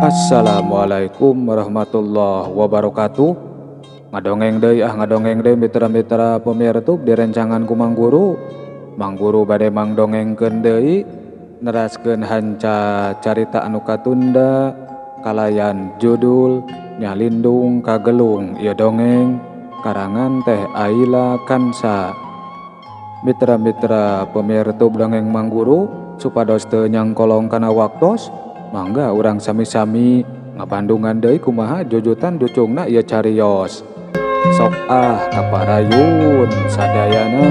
Assalamualaikum warahmatullahi wabarakatuh. Ngadongeng deui ah, ngadongeng deui mitra-mitra pemirtub di rencangan ku Mang Guru. Mang Guru bade mangdongengkeun deui neraskeun hanca carita anu katunda kalayan judul Nyalindung Kagelung ieu dongeng karangan Teh Aila Kansa. Mitra-mitra pemirtub dongeng Mang Guru supados teu nyangkolong kana waktos, mangga urang sami-sami ngabandungan deui kumaha jujutan ducungna ieu carios. Sok ah kaparayun sadayana.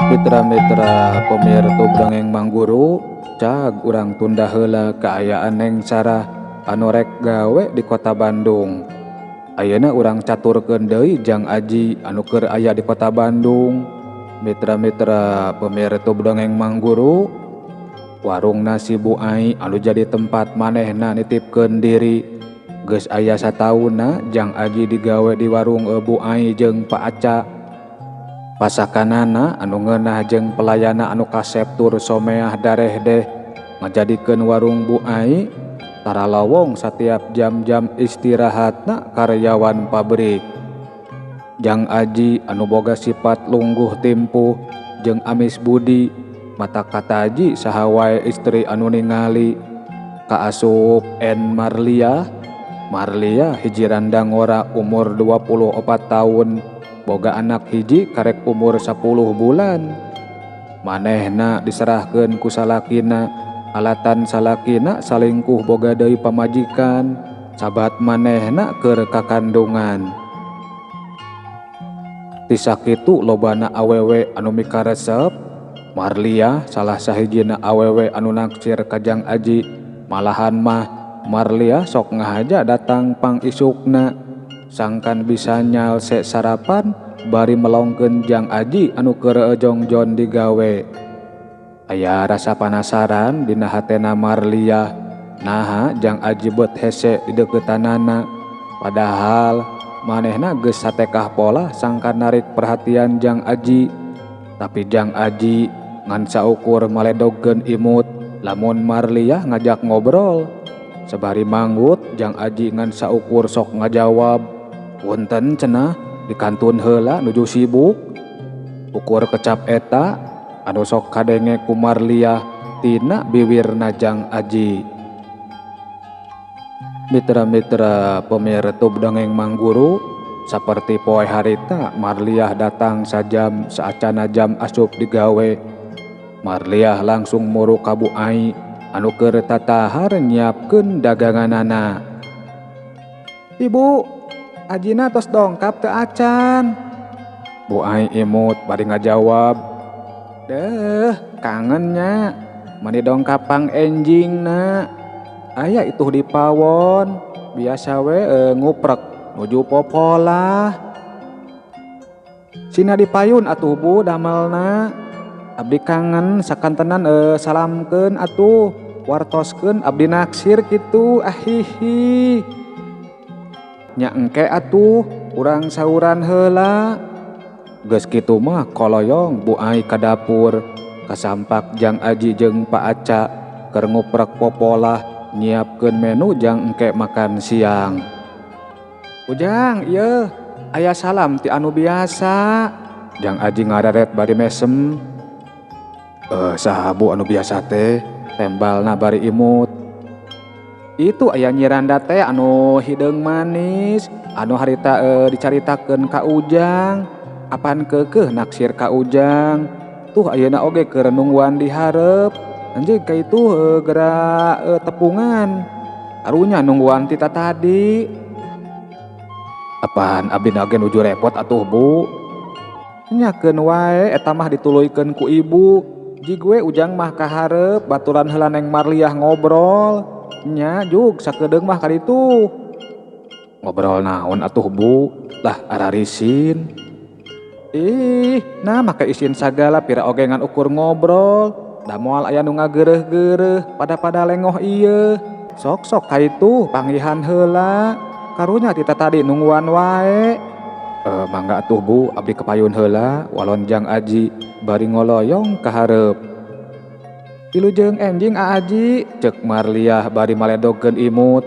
Mitra-mitra pemirtub dongeng Mang Guru, cag urang tunda heula kaayaan Neng Sarah anu rek gawe di kota Bandung. Ayeuna urang caturkeun deui Jang Aji anu keur aya di kota Bandung. Mitra-mitra pemirtub dongeng Mang Guru, warung nasi Bu Ai anu jadi tempat manehna nitipkeun diri. Geus aya sataunna Jang Aji digawe di warung Bu Ai jeung Pak Aca. Pasakanana anu ngeunah jeung pelayana anu kasep tur someah darehdeh ngajadikeun warung Bu Ai tara lowong satiap jam-jam istirahatna karyawan pabrik. Jang Aji anu boga sifat lungguh timpuh jeung amis budi mata kataji saha wae istri anu ningali kaasup N Marliah. Marliah hiji randangora umur 24 tahun, boga anak hiji karek umur 10 bulan. Manehna diserahkeun ku salakina, alatan salakina salingkuh boga deui pamajikan, sabat manehna keur kakandungan. Ti sakitu lobana awewe anu mikaresep, Marliah salah sahijina awewe anu naksir ka Jang Aji. Malahan mah Marliah sok ngahaja datang pang isukna. Sangkan bisa nyalse sarapan bari melongkeun Jang Aji anu keur jongjon digawe. Aya rasa panasaran dina hatena Marliah, naha Jang Aji beut hese di deuketanana. Padahal manehna geus satekah pola sangkan narik perhatian Jang Aji. Tapi Jang Aji ngan saukur maledogkeun imut lamun Marliah ngajak ngobrol. Sabari manggut Jang Aji ngan saukur sok ngajawab, punten cenah dikantun heula nuju sibuk. Ukur kecap eta anu sok kadenge ku Marliah tina biwirna Jang Aji. Mitra-mitra pemirtub dongeng Mang Guru, saperti poe harita Marliah datang sajam saacana jam asup digawe. Marliah langsung muru ka Bu Ai anu keur tatahar nyiapkeun daganganana. Ibu, Ajina tos dongkap teu acan? Bu Ai imut bari ngajawab, deh kangennya mani dongkap pang enjingna. Aya itu di pawon biasa we nguprek nuju popolah. Sina dipayun atuh Bu damelna. Abdi kangen sakantenan salamkeun atuh wartoskeun abdi naksir kitu ahihi. Nya engke atuh urang sauran heula. Geus kitu mah koloyong Bu Ai ka dapur. Kasampak Jang Aji jeung Pak Aca keur nguprek popolah nyiapkeun menu jang engke makan siang. Ujang, ieu aya salam ti anu biasa. Jang Aji ngareret bari mesem. Saha Bu anu biasa teh? Tembalna bari imut. Itu aya Nyiranda teh anu hideung manis, anu harita dicaritakeun ka Ujang. Apan keukeuh naksir ka Ujang. Tuh ayeuna oge keur nungguan di hareup. Anjing ka itu geura tepungan. Karunya nungguan ti tatadi. Apan abdi oge nuju repot atuh Bu. Nyakeun wae eta mah dituluykeun ku ibu. Jig we Ujang mah ka hareup baturan heula Neng Marliah ngobrol. Nya jug sakedeung mah kaditu. Ngobrol naon atuh Bu? Lah ararisin. Ih, nah make isin sagala pira oge ngan ukur ngobrol. Da moal aya nu ngageureuh-geureuh pada-pada lengoh ieu. Sok-sok kaitu panggihan heula. Karunya ti tatadi nungguan wae. Mangga atuh Bu, abdi kepayun heula walon Jang Aji bari ngoloyong ka hareup. Wilujeng enjing A Aji, ceuk Marliah bari maledogkeun imut.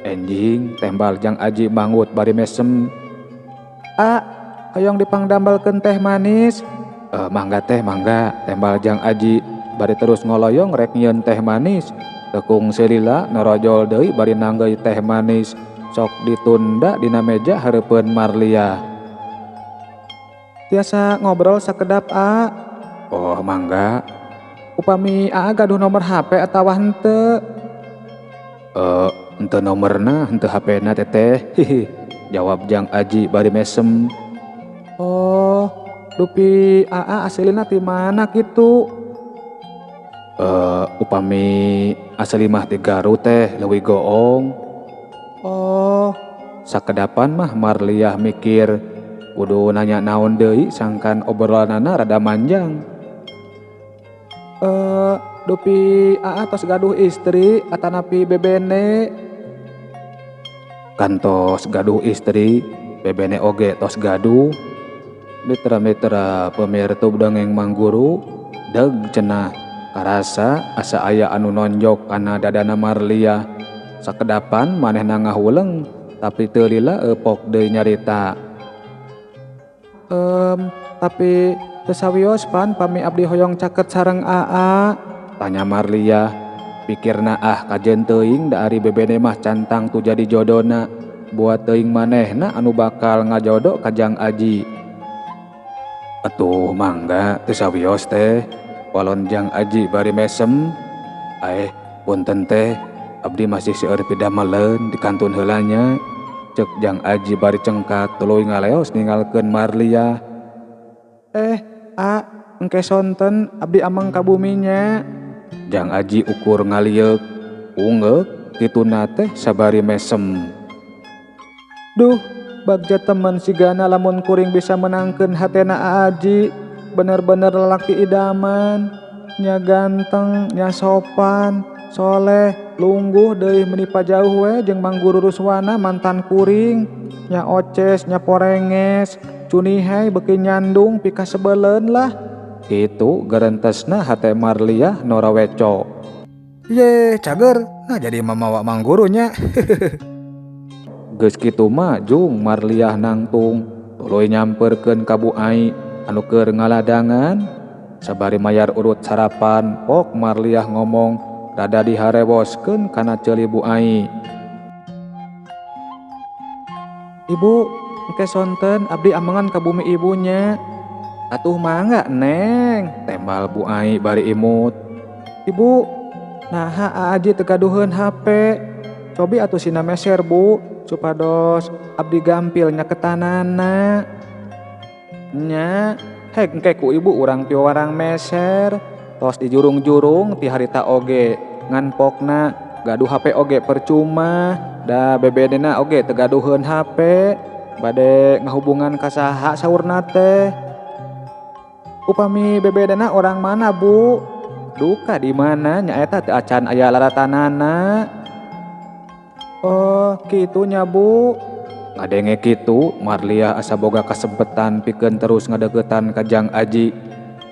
Enjing tembal Jang Aji manggut bari mesem. A, hoyong dipangdambalkeun teh manis. Mangga teh mangga, tembal Jang Aji bari terus ngoloyong rek nyieun teh manis. Tekung selila norojol deui bari nanggeuy teh manis. Sok ditunda dina meja hareupeun Marliah. Tiasa ngobrol sakedap A. Oh mangga. Upami A gaduh nomor HP atawa henteu? Henteu nomorna, henteu HP-na teteh. Hihi, jawab Jang Aji bari mesem. Oh, dupi AA aslina ti mana kitu? Upami asli mah ti Garut teh leuwih goong. Oh, sakedapan mah Marliah mikir kudu nanya naon deui sangkan obrolanana rada manjang. Dupi AA tos gaduh istri atanapi bebene? Kantos gaduh istri, bebene oge tos gaduh. Mitra-mitra pemirsa dongeng Mangguru, deg cenah karasa asa aya anu nonjok kana dadana Marliah. Sakedapan manehna ngahuleng tapi teu lila epok deui nyarita. Tapi teu sawios pan pami abdi hoyong caket sareng AA? Tanya Marliah. Pikirna ah kajen teuing da ari bebene mah cantang tu jadi jodona. Buat teuing manehna anu bakal ngajodo ka Jang Aji. Atuh mangga teu sawios teh. Walon Jang Aji bari mesem. Aeh punten teh, abdi masih seueur pidameleun di kantun heula nya. Ceuk Jang Aji bari cengkat tuluy ngaleos ninggalkeun Marliah. A, engke sonten abdi ameng ka buminya. Jang Aji ukur ngalieuk, ungeuk kituna teh sabari mesem. Duh, bagja temen sigana lamun kuring bisa menangkeun hatena A Aji. Bener-bener lalaki idaman, nya ganteng, nya sopan, soleh, lungguh deui meni pajauh we jeung Mang Guru Ruswana mantan kuring, nya oces, nya porenges, cunihai beuki nyandung pikasebeleun lah. Kitu gerentesna hate Marliah nora weco. Ye, cager, nah jadi mamawa Mang Gurunya. Geus kitu mah jung Marliah nangtung tuluy nyamperkeun ka Bu Ai anu keur ngaladangan. Sabari mayar urut sarapan, pok Marliah ngomong rada diharewoskeun kana ceuli Bu Ai. Ibu, engke sonten abdi amengan ka bumi ibunya. Atuh mangga Neng, tembal Bu Ai bari imut. Ibu, naha Aaji teu gaduheun HP. Cobi atuh sina meser Bu, supados abdi gampil nyaketanana. Nya, hek engke ku ibu urang piwarang meser. Tos dijurung-jurung ti harita oge, ngan pokna gaduh HP oge percuma, da bebedena oge teu gaduheun HP. Bade ngahubungan ka saha saurna teh. Upami bebedena orang mana Bu? Duka di mana nyaeta teu acan aya laratanana. Oh, kitu nya Bu. Ngadenge kitu, Marliah asa boga kasempetan pikeun terus ngadeukeutan ka Jang Aji.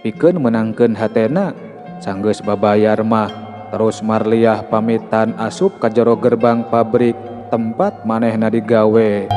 pikeun meunangkeun hatena. Sanggeus babayar mah terus Marliah pamitan asup ka jero gerbang pabrik tempat manehna digawe.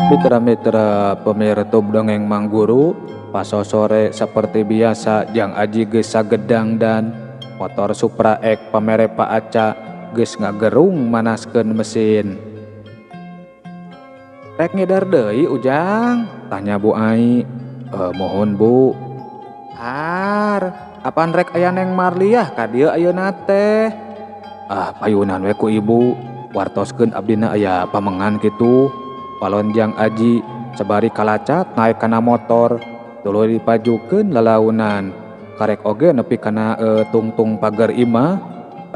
Mitra-mitra pemirsa dongeng Mangguru, paso sore seperti biasa Jang Aji geus sagedang dan motor Supra X pamere Pak Aca geus ngagerung manaskeun mesin. Rek ngidar deui Ujang? Tanya Bu Ai. Mohon Bu. Har, apan rek aya Neng Marliah ka dieu ayeuna teh? Ah, payunan we ku ibu, wartoskeun abdina aya pamengan kitu. Palon Jang Aji sabari kalacat naik kana motor tuluy dipajukeun lalaunan karek oge nepi kana tungtung pagar imah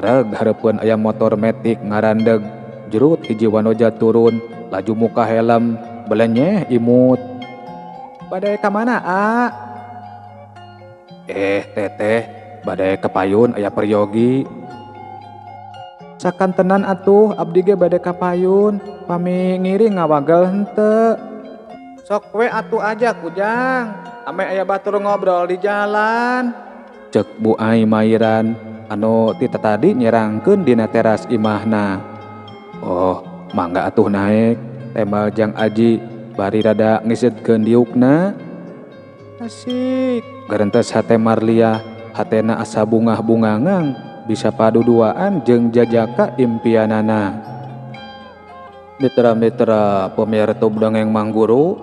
reg hareupeun aya motor metik ngarandeg jurut hiji wanoja turun laju muka helm belenyeh imut. Bade ka mana a? Teteh bade ka payun aya peryogi. Sakantenan atuh abdi ge bade ka payun pami ngiring ngawagel henteu. Sok we atuh aja Ujang, ame aya batur ngobrol di jalan. Cek Bu Ai Mairan anu ti tadi nyerangkeun dina teras imahna. Oh, mangga atuh naek, tembal Jang Aji bari rada ngiseutkeun diukna. Asik, garentes hate Marliah, hatena asa bungah-bungangang bisa paduduaan jeung jajaka impianana. Mitra-mitra pemirsa dongeng Mangguru,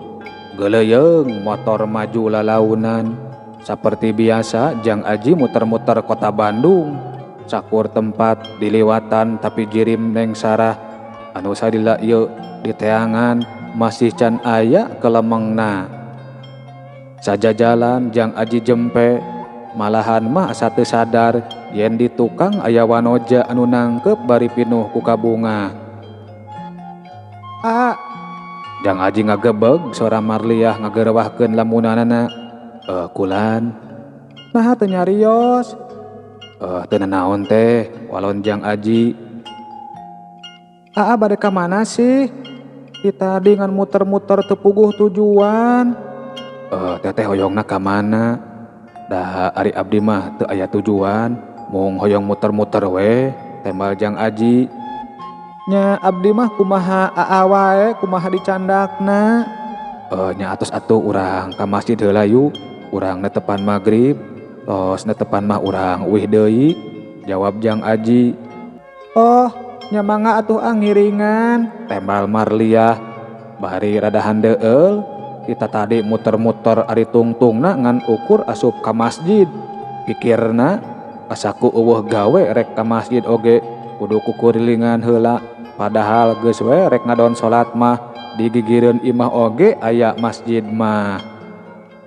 geleyeung motor maju lalaunan. Seperti biasa Jang Aji muter-muter kota Bandung. Sakur tempat diliwatan tapi jirim Neng Sarah anu sadila ieu di teangan masih can aya kelemengna. Sajajalan Jang Aji jempe malahan mah asa teu sadar yen di tukang aya wanoja anu nangkep bari pinuh ku kabunga. Ah, Jang Aji ngagebeg sora Marliah ngagerewahkeun lamunanana. Kulan. Naha teu nyarios? Teu nanaon teh, walon Jang Aji. Aa bade ka mana sih? Kita tadi ngan muter-muter teu puguh tujuan. Teteh hoyongna ka mana? Dah ari abdi mah teu aya tujuan, mung hoyong muter-muter we, tembal Jang Aji. Nya abdi mah kumaha aa wae, kumaha dicandakna. Nya atos atuh urang ka masjid heula yuk, urang netepan magrib, tos netepan mah urang uih deui, jawab Jang Aji. Oh, nya mangga atuh ngiringan, tembal Marliah. Bari rada handeueul, kita tadi muter-muter ari tungtungna ngan ukur asup ka masjid. Pikirna asaku eueuh gawe rek ka masjid oge kudu kukurilingan heula, padahal geus we rek ngadon salat mah di gigireun imah oge aya masjid mah.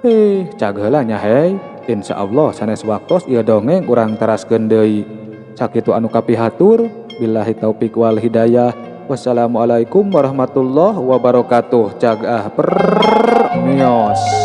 Heh, cag heula nya hey. Insya Allah sanes waktos ieu dongeng urang teraskeun deui. Sakitu anu kapihatur, billahi taufik wal hidayah. Wassalamualaikum warahmatullahi wabarakatuh. Cag ah, per mios.